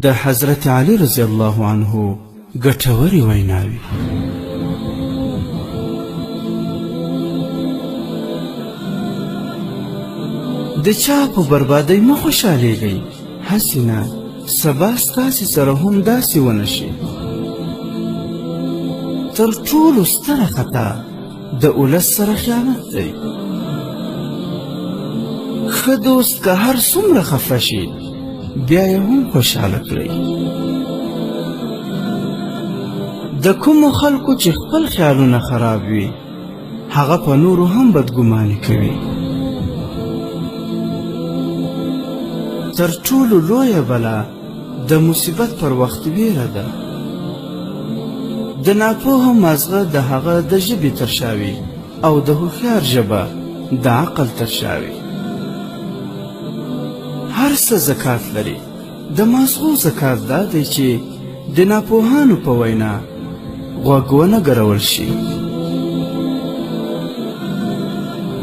د حضرت علی رضی الله عنه ګټورې ویناوې. د چا په بربادۍ مه خوشحالېږئ، هسې نه سبا ستاسې سره هم داسې ونه شي. تر ټولو ستره خطا د ولس سره خیانت دی. ښه دوست که هر څومره خفه شي بیا یې هم خوشحاله کړئ. د کومو خلکو چې خپل خیالونه خراب وي هغه په نورو هم بدګماني کوي. تر ټولو لویه بلا د مصیبت پر وخت ویره ده. د ناپوه مازغه د هغه د ژبې تر شا وي او د هوښیار ژبه د عقل تر شا وي. هر څه زکات لري، د مازغو زکات دا دی چې د ناپوهانو په وینا غوږ ونه ګرول شي.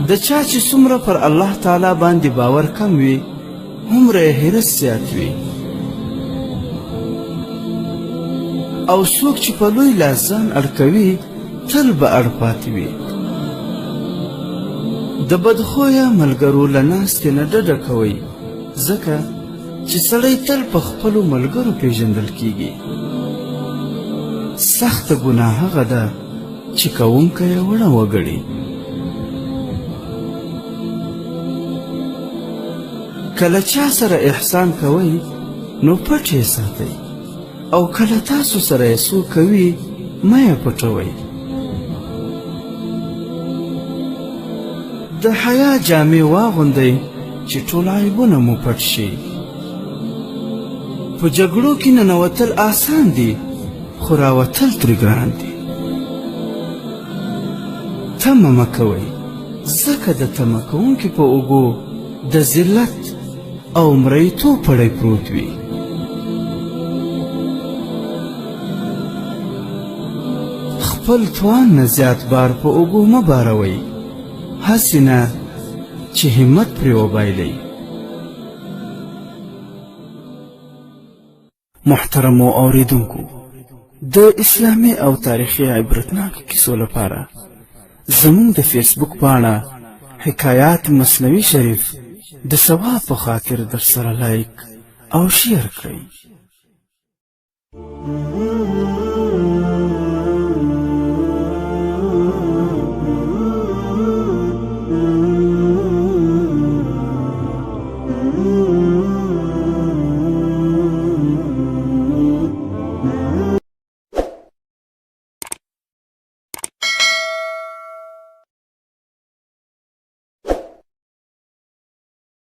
د چا چې څومره پر الله تعالی باندې باور کم وي هومره یې حرص زیات وي، او څوک چې په لوی لاس ځان اړ کوي تل به اړ پاتې وي. د بدخویه ملګرو له ناستې نه ډډه کوئ، ځکه چې سړی تل په خپلو ملګرو پیژندل کیږي. سخته ګناه هغه ده چې کوونکی یې وړه وګڼي. که له چا سره احسان کوئ نو پټ یې ساتئ، او که له تاسو سره یې څوک کوي مه یې پټوئ. د حیا جامې واغوندئ چې ټول عیبونه مو پټ شي. په جګړو کې ننوتل آسان دي خو راوتل ترې ګران دي. تمه مه کوئ، ځکه د تمه کوونکي په اوږو د ذلت او مریتوب پړی پروت وي. خپل توان نه زیات بار په اوږو مه باروئ، هسې نه چې همت پرې وبایلئ. محترمو اوریدونکو، د اسلامي او تاریخي عبرتناکو کیسو لپاره زموږ د فیسبوک پاڼه حکایات مثنوي شریف د ثواب په خاطر در سره لایک او شیر کړئ.